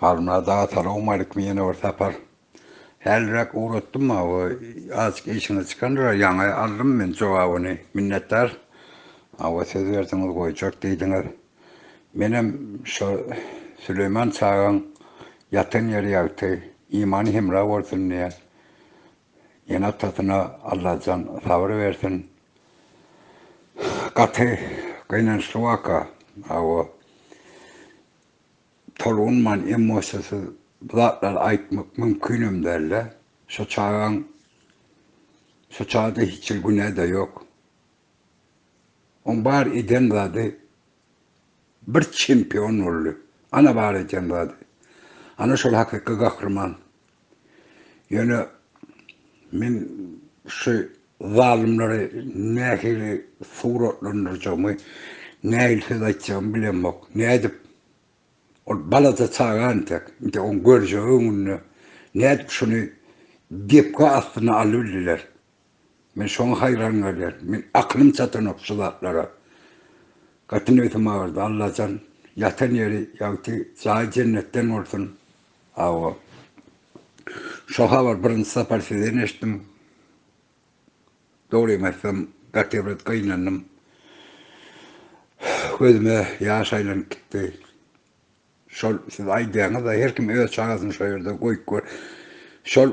Halmyrat aga salowmalikim ýene bir sapar. Häliräk ugratdym hawa azjyk işiňiz çykandyr ýaňy aldym men jogabyny minnetdar. Hawa söz berdiňiz goýjak diýdiňiz. Menem şo Süleýman çagaň ýatan ýeri ýagty, imany hemra bolsun diýýän. Ene-atasyna Allajan sabyr bersin. Gaty gynançly waka. Hawa. Tolgunman, emosiýasyz bu zatlary aýtmak mümkinem dälde. Şo çagaň, şo çagada hiç hili günä-de ýok. Oň bar eden zady bir çempion boldy. Ana bar eden zady. Ana şol hakyky gahryman. Ýöne men şu zalymlary nähili suratlandyrjagymy, nähili söz aýtjagymy bilemok. Nädip ol balaja çaga entek, entek oň görjegi öňünde nädip şuny depgi astyna alybildiler? Men şoňa haýran galýan. Men akylym çatanok şu zatlara. Gaty nebsim agyrdy. Allajan ýatan ýeri ýagty, jaýy jennetden bolsun. Hawa. Şo habar birinji sapar sizden eşitdim. Dogrymy aýtsam, gaty bir gynandym. Gözüme ýaş aýlanyp gitdi. Şol siz aýdýaňyz-da, her kim öz çagasyny şo ýerde goýup gör. Şol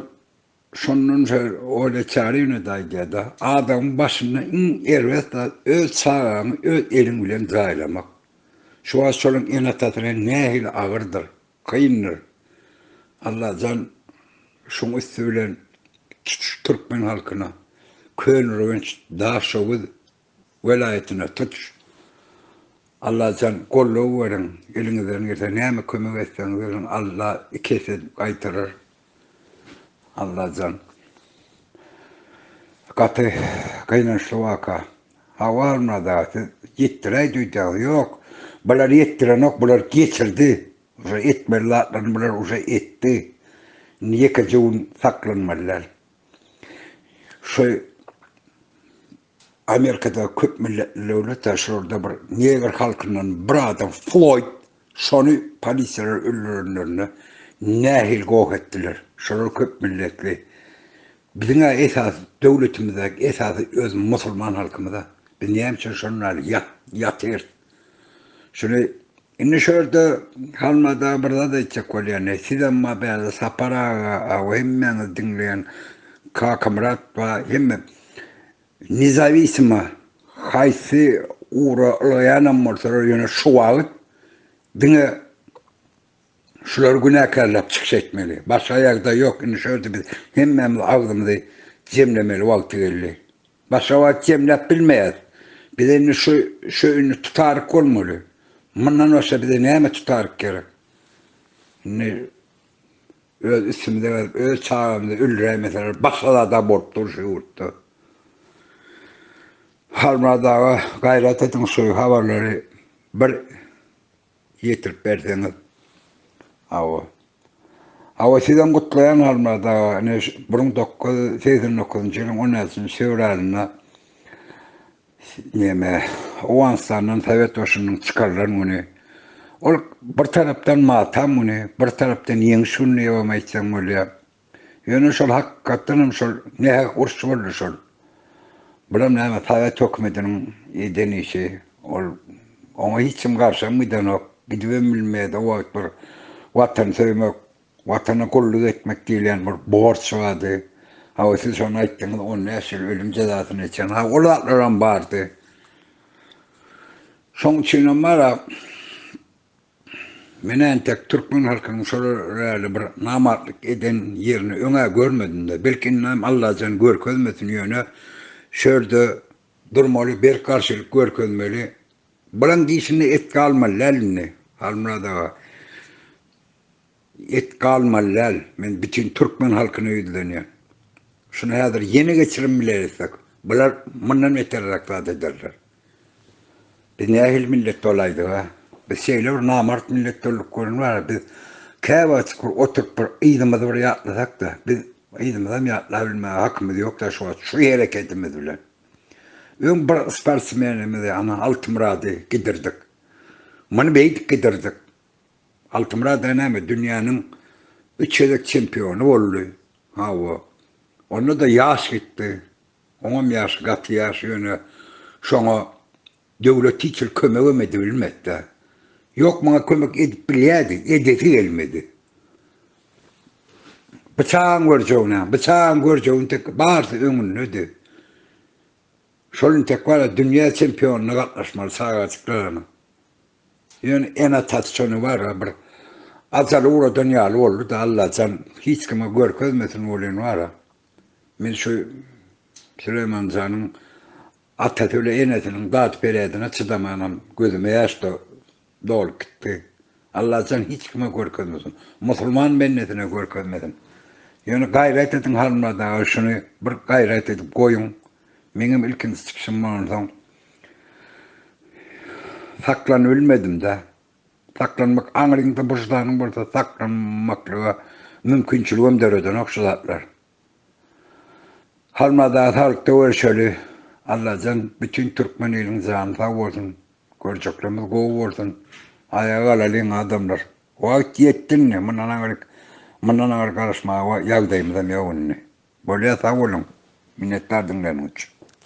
Şondan şo Olýa Çaryýewna-da aýdýar-da, adamyň başynda iň erbet zat öz çagaňy öz eliň bilen jaýlamak. Şu wagt şolaryň ene-atasyna nähili agyrdyr, kyndyr. Allajan şuň üsti bilen tutuş türkmen halkyna, Köneürgenç, Daşoguz welaýatyna tutuş Allajan goldaw beriň, eliňizden gelse näme kömek etseňiz ediň Alla iki esse edip gaýtarar. Allajan. Gaty gynançly waka. Hawa Halmyrat aga siz ýetdiräýdi öýdýäňiz. Ýok. Bular ýetdirenok, bular geçirdi. Uje etmeli zatlaryny bular uje etdi. Indi ýekeje gün saklanmaly däl. Şu Amerikada köp milletli döwlet-ä şolarda bir negr halkyndan bir adam Floyd şony polisiýalar öldürenlerinde nähili goh etdiler. Şolar köp milletli. Biziň-ä esasy döwletimizdäki esasy öz musulman halkymyz-a. Biz näme üçin şonuň ýaly ýat ýatyrys. Şuny indi şu ýerde Halmyrat aga bir zat aýtjak bolýan. Sizem bar bärde Sapar aga, aw hemmäňiz diňleýän Kakamyrat bar hemme. Nezawisimo haýsy ugra ylgaýanam bolsalar ýöne şu wagt diňe şulary günäkärläp çykyş etmeli. Başga ýagdaý ýok indi şu ýerde biz hemmämiz agzymyzy jemlemeli wagty geldi. Başga wagt jemläp bilmeýäs. Bize indi şu şu indi tutaryk bolmaly. Mundan başga bize näme tutaryk gerek? Indi öz üstümize gelip öz çagamyzy öldüräýmeseler başga zada bolup dur şu ýurtda. Halmyrat aga gaýrat ediň şu habarlary bir ýetirip berseňiz. Hawa. Hawa sizem gutlaýan Halmyrat aga. Ine 1989-njy ýylyň 16-njy fewralynda neme Owganystandan Sowet goşunynyň çykarylan güni. Ol bir tarapdan matam güni, bir tarapdan ýeňiş güni diýibem aýtsaň bolýar. Ýöne şol hakykatdan hem şol nähak uruş boldy şol. Bulam näme sowet hökümetiniň eden işi. Ol oňa hiç kim garşam gidenok, gidibem bilmeýärdi. O wagt bir watany söýmek, watana gulluk etmek diýilýän bir borç bardy. Hawa siz şony aýtdyňyz, 15 ýyl ölüm jezasyny içen. Ha ol zatlaram bardy. Şoň üçinem bar-a Men entek türkmen halkynyň şolar ýaly bir namartlyk eden ýerini öň-ä görmedim-de. Belki indem Allajan görkezmesin, ýöne şu ýerde durmaly, berk garşylyk görkezmeli. Bulaň dişinde et galmaly däl indi, Halmyrat aga. Et galmaly däl. Men bütin türkmen halkyna ýüzlenýän. Şuny häzir ýene geçirim bile etsek, bular mundan beterräk zat ederler. Biz nähili millet bolaýdyk-a? Biz şeýle bir namart millet bolduk görün bar. Biz käwagt bir oturyp bir yzymyzy bir ýatlasak-da, biz yzymyzam ýatlabilmäge hakymyz ýok-da şu wagt şu hereketimiz bilen. Öň bir sportsmenimizi, ana Altymyrady gidirdik. Muny beýdip gidirdik. Altymyrat-a näme, dünýäniň üç gezek çempiony boldy. Hawa. Onda-da ýaş gitdi. Oňam ýaşy gaty ýaş, ýöne şoňa döwlet hiç hili kömegem edibilmedi-dä. Ýok, muňa kömek edip bilýärdi, edesi gelmedi. Bıçagyň görjegini, bıçagyň görjegini tek barysy öňündedi. Şol intek bar dünýä çempionyna gatnaşmaly çagajyklarynyň. Ýöne ene-atasy şony bar bir ajaly ugradan ýaly boldy-da Allajan hiç kime görkezmesin welin bar. Men şu Süleýmanjanyň atasy bilen enesiniň dat-perýadyna çydamanam gözüme ýaş dolup gitdi. Allajan hiç kime görkezmesin. Musulman bendesine görkezmesin. Ýöne gaýrat ediň Halmyrat aga şuny bir gaýrat edip goýuň. Meňem ilkinji çykyşym bolansoň saklanybilmedim-dä. Saklanmak aňryňda wyždanyň bolsa saklanmaklyga mümkinçiligem döredenok şu zatlar. Halmada saglykda görüşeli. Allajan bütin türkmen iliniň jany sag bolsun. Görjeklerimiz gowy bolsun. Aýaga galalyň adamlar. Wagt ýetdi indi. Mundan aňryk mundan aňry garaşmaga ýagdaýymyzam ýok indi. Bolýa sag boluň. Minnetdar diňläniň üçin.